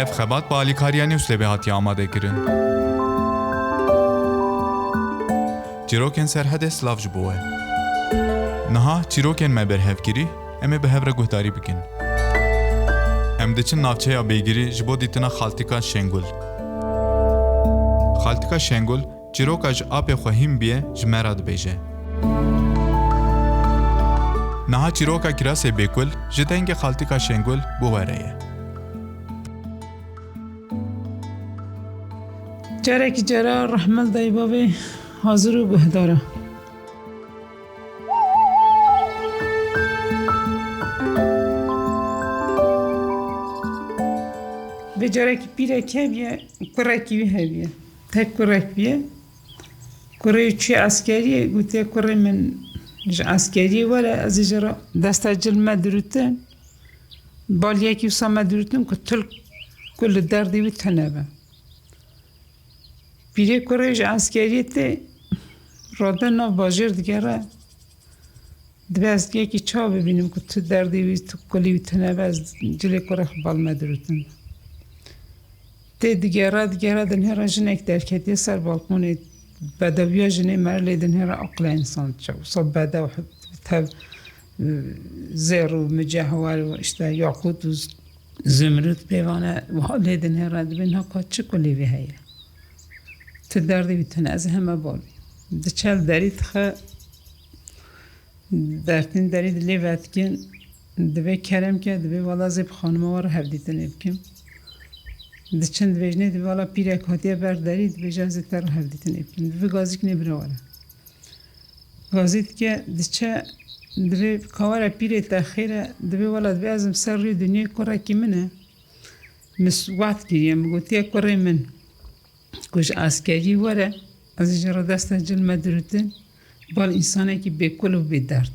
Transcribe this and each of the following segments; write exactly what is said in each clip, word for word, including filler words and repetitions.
Ev xebat bi alîkariya Newslabê hatiye amadekirin. Çîrokên Serhedê, silav ji bo we. Niha çîrokên me berhev kirî, em ê bi hev re guhdarî bikin. Em diçin navçeya Bêgirî ji bo dîtina Xaltîka Şengul. Xaltîka Şengul çîroka ji apê xwe hîn bûye ji me re dibêje. Niha çîroka Kirasê Bêkul ji dengê Xaltîka Şengul bi we re ye. Carekî cara rehmet dayê bavê hazir û guhdar e. Vê carekî pîrek hebiye, kurekî wî hebiye. Tek kurek bûye. Kurê wî çûye eskeriyê, gotiye, "Kurê min ji eskeriyê were, ez ê ji re desta cil me dirûtin." Baliyekî wisa me dirûtin ku tu ku li derdê wî tune be. Pîrê kurê ji eskeriyê tê, radibe nav bajêr digere. Dibe ez yekî çawa bibînim ku tu derdê wî, tu kulî wî tune be, ez cilê kurê xwe bal me dirûtin. Tê digere, digere, dinhêre jinek derketiye ser balkonê. Bedewiya jinê mere lê dinhêre aqila însan diçe. Wisa bedew tev, e, zêr û micehwer û işte yaqût û z-, zimrûd pêvane wiha lê dinhêre, dibê niha ka çi kulî vê heye? Tu derdê wî tune, ez heme bal bî. Diçe li derî dixe, dertîn derî dilê vedikin, dibê kerem ke, dibê wala zê bi xanima we re hevdîtinê bikim. Diçin dibêjinê, dibê wala pîrek hatiye ber derî, dibêje ez ê te re hevdîtinê bikim. Dibê gazîk nê bira were. Gazî dike, diçe, dibê ka were pîrê te xêr e, dibê wala dibê ez im ser rûyê dinyê kurekî min e. Min s-, wet kiriye, min gotiye kurê min ku ji eskeriyê were, ez ê ji re desta cil me dirûtin, bal însanekî bêkul û bêderd.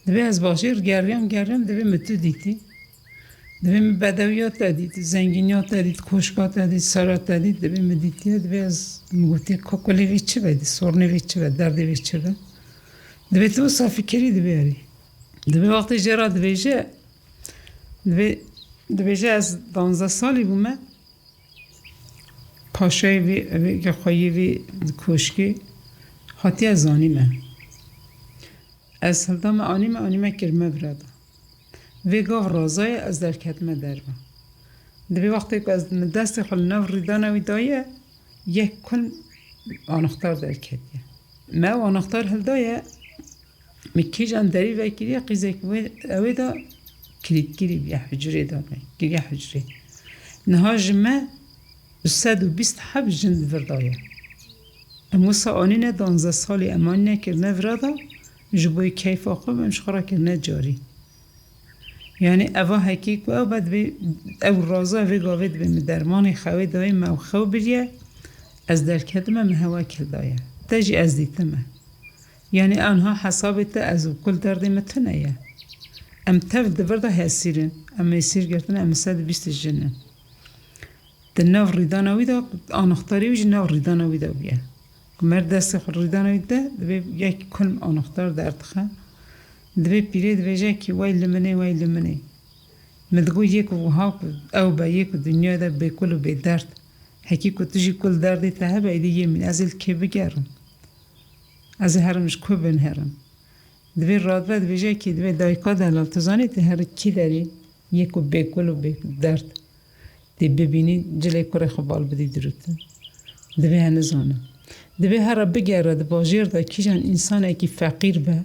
Dibê ez bajêr geriyam, geriyam, dibê min tu dîtî. Dibê min bedewiya te dît, zengîniya te dît, koşka te dît, sera te dît, dibê min dîtiye, dibê ez min gotiye, ka kulê vê çi be, dî sorunê vê çi be, derdê vê çi be. Dibê tu wisa fikirî dibê erê. Dibê wextê jê re dibêje, dibê, dibêje ez danzdeh salî bûme. Paşayê vê, vê xweyê vê koşkê hatiye zanîme. Ez hildame anîme, anîme kirime vira da. Vê gav razaye ez derketime derve. Dibê wextê ku ez min destê xwe li nav rîdana wî daye, yek kulm anixtar derketiye. Me ew anixtar hildaye, min kîjan derî vekiriye, qîzek wê, ew ê de kilîtkirî bûye, hucrê de me kiriye hucrê. Niha ji me du sed û bîst heb jin di vir de ye. Em wisa anîne danzdeh salî, em anîne kirine vira de, ji bo keyfa xwe em ji xwe re kirine carî. Yanî eva hekî ku ew be dibê, ew raza vê gavê dibê min dermanê xewê dayê, me ew xew biriye, ez derketime, min hewa kil daye. Te jî ez dîtime. Yanî anha hesabê te ez û kul derdê me tune ye. Em tev di vir de hesîr in. Em êsîr girtine, em sed û bîst jin in. Di nav rîdana wî de, anixtarê wî jî nav rîdana wî de bûye. Ku mer destê xwe rîdana wî de, dibê yek kulm anixtar derdixe. Dibê pîrê dibêje kî, "Wey li min ê, wey li min ê." Min digot, yê ku wiha ku ew be, yê ku dinyayê de bêkul û bêderd. Hekî ku tu jî kul derdê te hebe, êdî yê min, ez ê li kê bigerim? Ez ê herim ji ku binherim? Dibê radibe dibêje kî, dibê dayika delal, tu zanî tu herî kî derî, yê ku bêkul û bêderd tê bibînî, cilê kurê xwe bal bidî dirûtin. Dibê he nizane. Dibê here bigere di bajêr de kîjan însanekî feqîr be,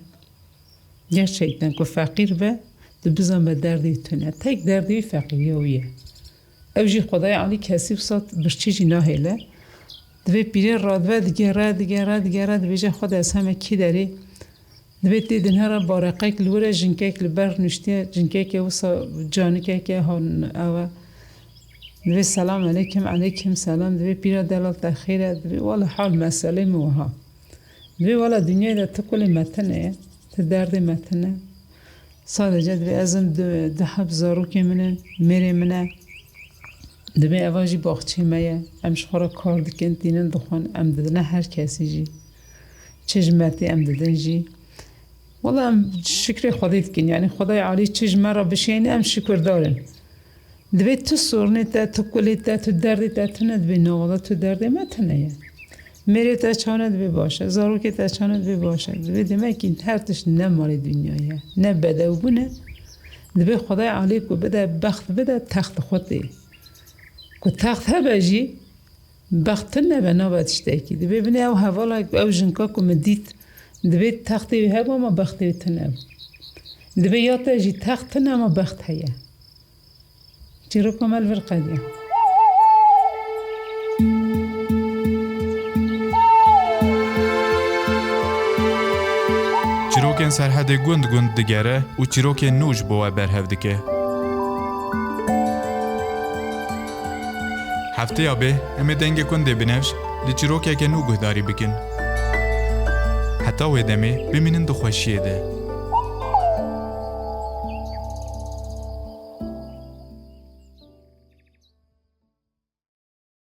gerçekten ku feqîr be, tu bizan be derdê tune. Tek derdê wî feqîriya wî ye. Ew jî Xwedayê Alî kesî wisa birçî jî nahêle. Divê pîrê radibe digere, digere, digere, dibêje, "Xwedê ez heme kî derê?" Divê tê dinhe re bareqek li wir e, jinkek li ber nuştiye, jinkeke wisa canikeke han ew e. Divê, "Selam eleykim." "Eleykim selam." Divê, "Pîra delal te xêr e?" Divê, "Wele hal meselê min wiha." Divê, "Wele dinyayê de ti kulê me tune ye, ti derdê me tune." Sadece divê ez im du, du heb zarokê min in, mêrê min e. Divê eva jî baxçê me ye. Em ji xwe re kar dikin, tînin dixwin, em didine her kesî jî. Çi ji me tê em didin jî. Wela em şikrê Xwedê dikin. Yanî Xwedayê Alî çi ji me re bişêne em şikirdar in. Divê tu sorunê te, tu kulê te, tu derdê te tune dibê nava de, tu derdê me tune ye. Mêrê te çawa ne dibê baş e, zarokê te çawa ne dibê baş e. Divê demekî her tişt ne malê dinyayê ye, ne bedewbûn e. Divê Xwedayê Alî ku bide, bext bide, text xwe tê. Ku text hebe jî, bext tune be, nabe tiştekî. Divê binê ew hevala, ew jinka ku min dît, divê textê wî hebe ama bextê wî tune be. Divê ya te jî text tune ama bext heye. Çîroka me li vir qediya. Çîrokên Serhedê gund gund digere û çîrokên nû ji bo we berhev dike. Hefteya bê em ê dengê gundê Binevş li çîrokeke nû guhdarî bikin. Heta wê demê bimînin di xweşiyê de.